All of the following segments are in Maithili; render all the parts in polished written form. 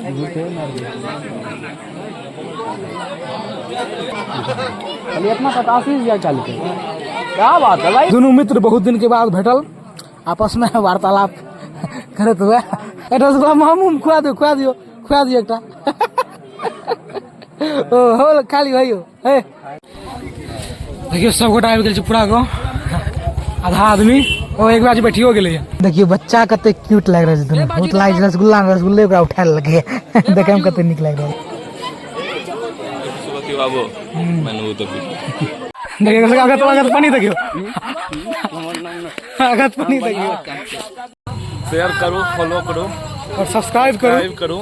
खाली इतना 87 या चालू क्या बात है भाई। दुनू मित्र बहुत दिन के बाद भेटल, आपस में वार्तालाप करत हुए। रसगुल्ला मामू खुआ दियो, खुआ दियो, खुआ दियो एकटा। ओ हो खाली भाई हो। हे देखियो सब गोटा आबि गेल छै पूरा गाँव, आधा आदमी ओ एक बार बैठियो गेलै। देखियो बच्चा कते क्यूट लागि रहल छै दुनू, बहुत लागि रसगुल्ला रसगुल्ले ओकरा उठा लेलकै, देखै मे कते नीक लागि रहल। देखियो अगत अगत पानी, देखियो अगत पानी, देखियो। शेयर करू, फॉलो करू और सब्सक्राइब करू, करू।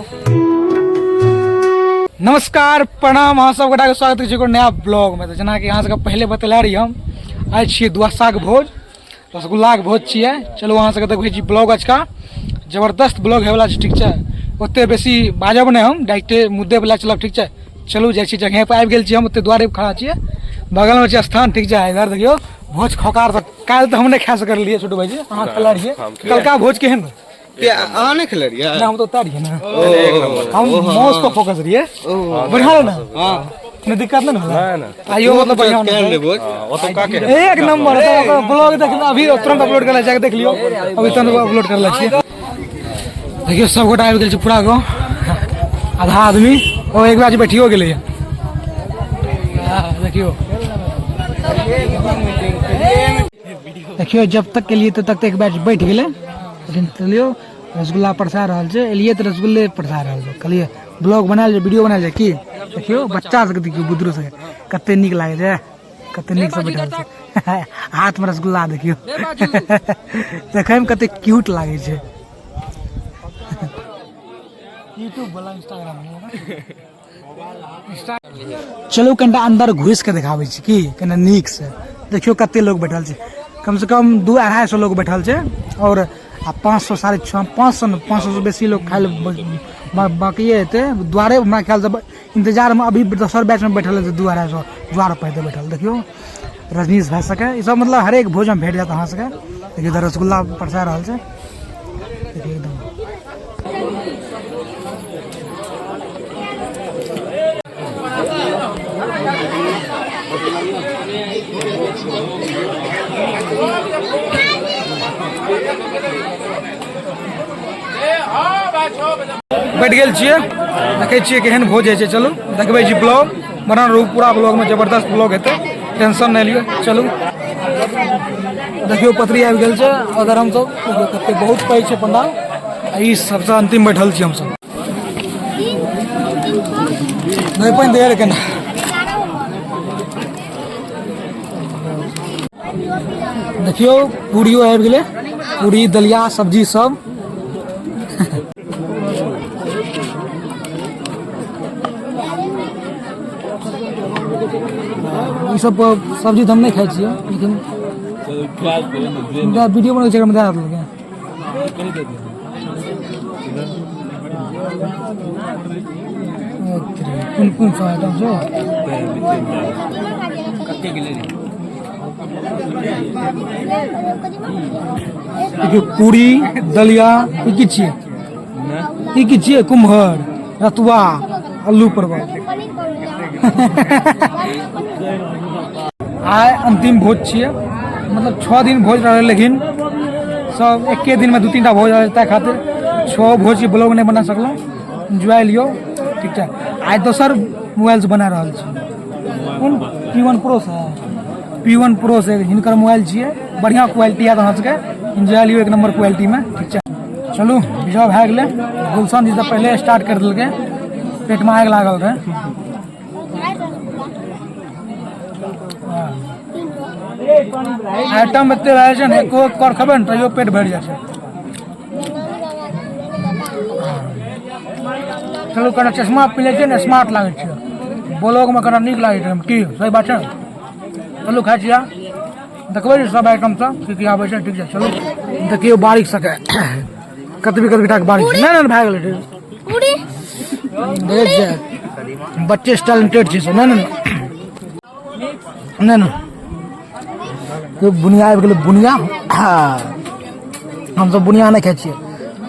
नमस्कार, प्रणाम, अहाँ सब गोटाके स्वागत करै छी एगो नया ब्लॉग में। तो जेनाकि अहाँ सबके पहले बतेले रही, हम आइ छियै दुआसाके भोज, रसगुल्लाके भोज छियै। चलू अहाँ सबके देखबै छी ब्लॉग, अजका जबरदस्त ब्लॉग होयवला छै, ठीक छै? ओते बेसी बाजब नहि हम, डायरेक्टे मुद्दे पर लए चलब, ठीक छै? चलू जाइ छी, जगह पर आबि गेल छी हम, ओते दुआरे पर खड़ा छियै, बगलमे छै स्थान, ठीक छै? इधर देखियौ भोज खोकार। तऽ काल्हि तऽ हम नहि खा सकल रहियै छोटू भाईजी, अहाँ खेला रहियै। कलका भोज केहन रहै? अहाँ नहि खेले रहियै? नहि, हम तऽ ओतऽ रहियै ने, हम मौस पर फोकस रहियै। बढ़िया रहै ने? कोनो दिक्कत नहि ने होलै? आइयो मतलब बढ़िया केहन रहै भोज? ओतुका के एक नंबर। ब्लॉग देख, अभी तुरंत अपलोड करले, जाके देख लियो, अभी तुरंत अपलोड करले छियै। देखियो सब गोटा आबि गेल छै पूरा गाँव, आधा आदमी ओ एक बार बैठियो गेलै। देखियो देखियो, जब तक के लिए तब तक एक बैच बैठ गेलै, लेकिन चलियो रसगुल्ला परसा रहल छै। एलियै तऽ रसगुल्ले परसा रहल छै। कहलियै ब्लॉग बनायल जाय, वीडियो बनायल जाय की। देखियो बच्चा सबके, देखियो बुदरू सबके कते नीक लागै छै, कते नीक से बैठल छै, हाथ में रसगुल्ला। देखियो देखै में कते क्यूट लागै छै। यूट्यूब वाला, इंस्टाग्राम। चलू कनिटा अंदर घुसि के देखाबै छी की कने नीक से। देखियो कते लोग बैठल छै, कम से कम 200-250 लोग बैठल छै और आ 500, 650, 500, 500 से बेसी लोग खाइ लए बाकिए हेतै। द्वारे हमरा ख्याल से इंतजार में अभी दोसर बैच में बैठल हेतै, 200-250 द्वार पर हेतै बैठल। देखियो रजनीश भए सके ई सब, मतलब हरेक भोजन भेट जायत अहाँ सबके। देखियो इधर रसगुल्ला परसा रहल छै, देखियो एकदम बैठ गेल छियै। देखै छियै केहन भोज होइ छै। चलू देखबै छी ब्लॉग बनल रहू पूरा ब्लॉगमे, जबरदस्त ब्लॉग हेतै, टेंशन नहि लिअ। चलू देखियौ पतरी आबि गेल छै। अगर हमसब देखियौ कते बहुत पैघ छै पंडाल, आ ई सबसँ अंतिम बैठल छी हमसब। नहि पानि दे केना। देखियौ पूरियो आबि गेलै, पूरी दलिया सब्जी सब। ई सब सब्जी तऽ हम नहि खाइ छियै, लेकिन वीडियो बनबै छै, दए देलकै। कोन कोन सब आइटम छै? देखियौ पूरी दलिया, ई की छियै? ई की छियै? कुम्हर, रतुआ, आलू परवल। आइ अंतिम भोज छियै, मतलब 6 दिन भोज रहलै, लेकिन सब एके दिनमे 2-3 टा भोज रहलै, ताहि खातिर 6 भोजके ब्लॉग नहि बना सकलहुँ। एन्जॉय लियौ, ठीक छै? आइ दोसर मोबाइलसँ बना रहल छी। कोन पी वन प्रो से, पी वन प्रो से हिनकर मोबाइल छियै। बढ़िआँ क्वालिटी आयत अहाँ सबके, एन्जॉय लियौ एक नंबर क्वालिटीमे, ठीक छै? चलू विजय भए गेलै। गुलशन जी तऽ पहिले स्टार्ट करि देलकै, पेटमे आगि लागल रहै। आइटम एते रहै छै ने, एको कर खेबै ने तैयो पेट भरि जाइ छै। चलू कनि चश्मा पिन्है छियै ने, स्मार्ट लागै छै, ब्लॉगमे कनि नीक लागै छै की, सही बात छै? चलू खाइ छियै, देखबै जे सब आइटम सब की की आबै छै, ठीक छै? चलू देखियौ बारिश सके कतबी कतबी टाके बारिश नहि नहि भए गेलै। देखै छियै बच्चे टैलेंटेड छै सब। नहि नहि नहि नहि, बुनिया आबि गेलै, बुनिया। हँ, हमसब बुनिया नहि खाइ छियै,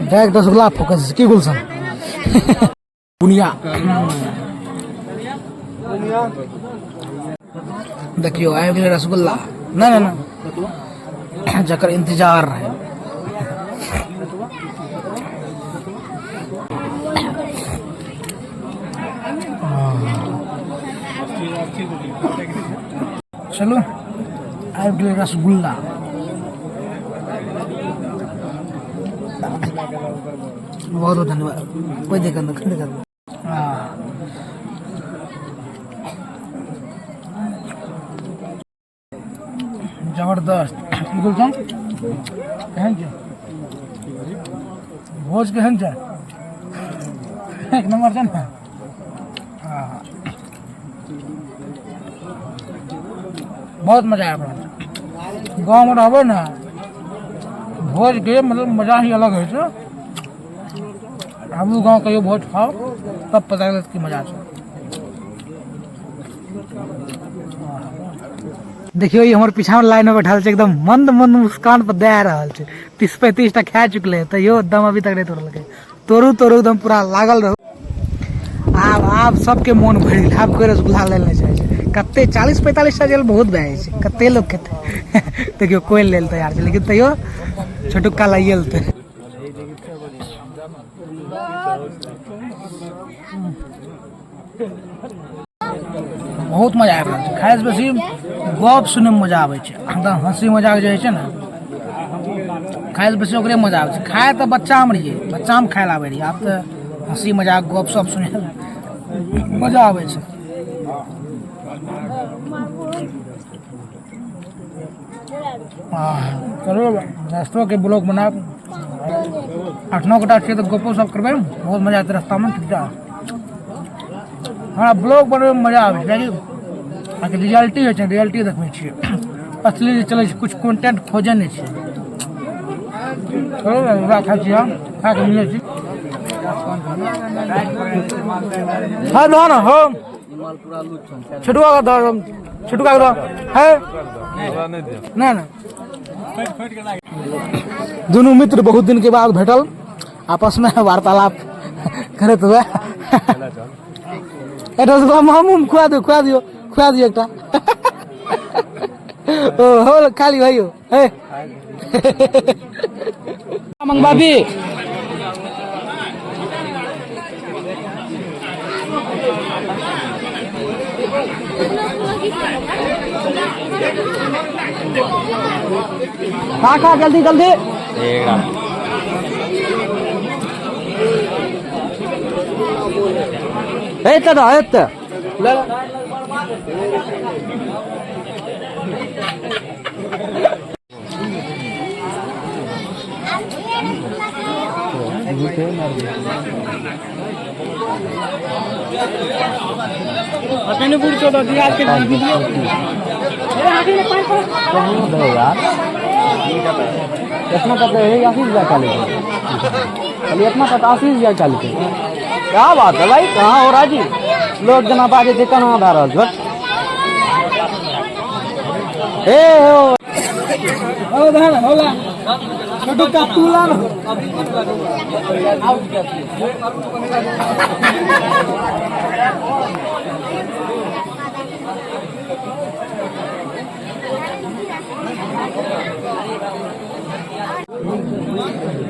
डायरेक्ट रसगुल्ला फोकस। की गुलशन? बुनिया देखियौ आबि गेलै रसगुल्ला। नहि नहि नहि, जकर इंतजार रहै। चलू, आबि गेलै रसगुल्ला। बहुत बहुत धन्यवाद। कोई दिक्कत नहीं, कोई दिक्कत नहीं। हाँ, जबरदस्त। की गुलशन, केहन छै भोज? केहन छै? एक नंबर छै ने? हाँ, बहुत मजा आबि रहल छै। गाँवमे रहबै ने, भोजके मतलब मजा ही अलग होइ छै। आबू गाँव, कहियो भोज खाउ, तब पता चलत की मजा छै। देखियौ, ई हमर पीछामे लाइन मे बैठल छै, एकदम मंद मंद मुस्कान पर दए रहल छै। 30-35 टा खा चुकले है, तैयो दम अभी तक नहीं तोड़लकै। तोड़ू तोड़ू, एकदम पूरा लागल रहू। आब आब सबके मोन भरि गेल। आब कोइ रसगुल्ला लेल नहि चाहै छै। कते 40-45 टा जेल बहुत भए जाइ छै, कते लोक खेतै? देखियौ, कोइ लेल तैयार छै, लेकिन तैयो छोटुक्का लाइए लेतै। बहुत मजा आबि रहल छै। खाइसँ बेसी गप सुनैमे मजा आबै छै। एकदम हँसी मजाक जे होइ छै ने, खाइसँ बेसी ओकरे मजा आबै छै। खाइ तऽ बच्चामे रहियै, बच्चामे खाइ लए आबै रहियै। आब तऽ हँसी मजाक गप सप सुनै मजा आबै छै। चलू, रस्तोके ब्लॉग बनायब। 8-9 गोटा छियै तऽ गपो सप करबै, बहुत मजा एतै रस्तामे। ठीक छै, हमरा ब्लॉग बनबैमे मजा आबै छै, किएकि अहाँके रियलिटी होइ छै, रियलिटी देखबै छियै। असली जे चलै छै, किछु कॉन्टेंट खोजै नहि छै। चलू, रसगुल्ला खाइ छी हम। खा कऽ मिलै छी। हँ, दहो ने हो, छोटुआ के दहो, छोटुआ के दहो। है नहि नहि। दुनू मित्र बहुत दिन के बाद भेटल, आपस में वार्तालाप करैत हुए। रसगुल्ला हमहूँ खुआ दियौ, खुआ दियौ, खुआ दियौ एकटा। ओ हो, खा लियौ भाइयो। हे, मंगवाबी। खा खा, जल्दी जल्दी। एते दह, एते। इतना पता है, 80 रुपया खा लेते। खाली इतना पता, 80 रुपया खा लेते। क्या बात है भाई, कहाँ हो रहा जी? लोग जना बाजे छै, कहाँ भए रहल छै? हे हो। हो धान होला, छोटू का तुला न।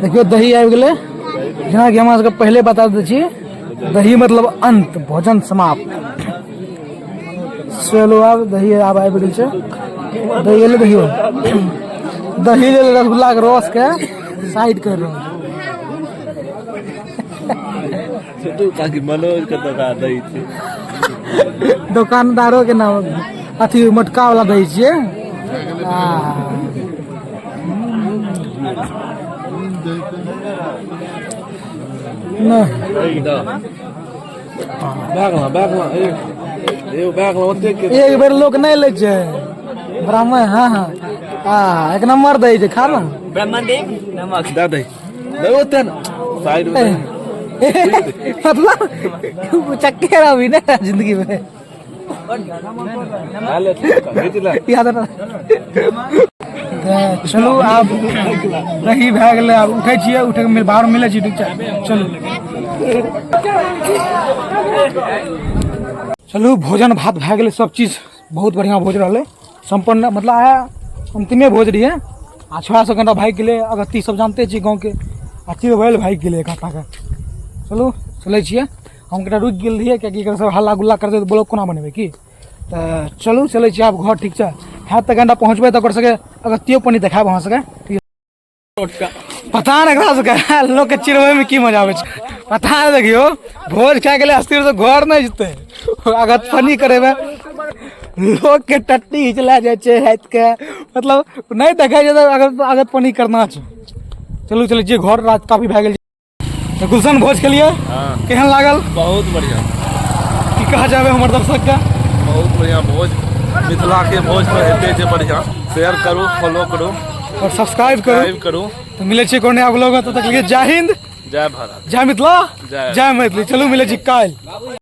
देखियौ, दही आबि गेलै। जेनाकि हमरा सबके पहिले बता दै छी, दही मतलब अंत, भोजन समाप्त। चलू, आब दही आब आबि गेल छै। दही एलै। देखियौ, दही लेल रसगुल्ला के रस के साइड कर रहल छै। काकी मनोज के दोकान दै छै। दोकानदारो के नाम अथी मोटका वाला दै छियै। नहि। एक बेर लोक नहि लै छै ब्राह्मण। हाँ हाँ आ, एक नंबर दै छै, खा ने। दे दे दे, ओते ना साइड में। मतलब चक्के अभी ना जिंदगी में याद ना। तऽ चलू, आब दही भए गेलै, आब उठै छियै। उठै के बाहर मिलै छी। ठीक छै, चलू। चलू भोजन भात भए गेलै, सब चीज बहुत बढ़िआँ भोज रहलै सम्पन्न। मतलब आया अन्तिमे भोज रहियै आ छोड़ा सब कनिटा भागि गेलै। अगत्ती सब जानते छियै गाँवके, आ चिड़बैल भागि गेलै एक। चलू चलै छियै। हम कनिटा रुकि गेल रहियै, किएकि एकर सब हल्ला गुल्ला करतै तऽ ब्लॉग कोना बनेबै की। तऽ चलू चलै छियै आब घर, ठीक छै? हैत तऽ कनिटा पहुँचबै तऽ ओकर सबके अगत्तियो पानि देखायब अहाँ सबके, ठीक? पता नहि एकरा सबके लोकके चिड़बैमे की मजा आबै छै, पता नहि। देखियौ, भोज खाए गेलै अस्थिर तऽ घर नहि जेतै, अगर फनी करेबै। लोकके टट्टी हिचला जाइ छै रातिके, मतलब नहि देखै छै तऽ अगर अगर पानी करना छै। चलू चलै छियै घर, रात काफी भए गेल। तऽ गुलशन, भोज खेलियै? हाँ। केहन लागल? बहुत बढ़िया। की कहा जाबे हमर दर्शक के? बहुत बढ़िया भोज। मिथिला के भोज तऽ हेते छै बढ़िया। शेयर करू, फॉलो करू और सब्सक्राइब करू। सब्सक्राइब करू। तऽ मिलै छियै कोनो नया ब्लॉग, तब तक के लिए जय हिंद। जय भारत। जय मिथिला। जय। जय मैथिली। चलू, मिलै छी काल्हि।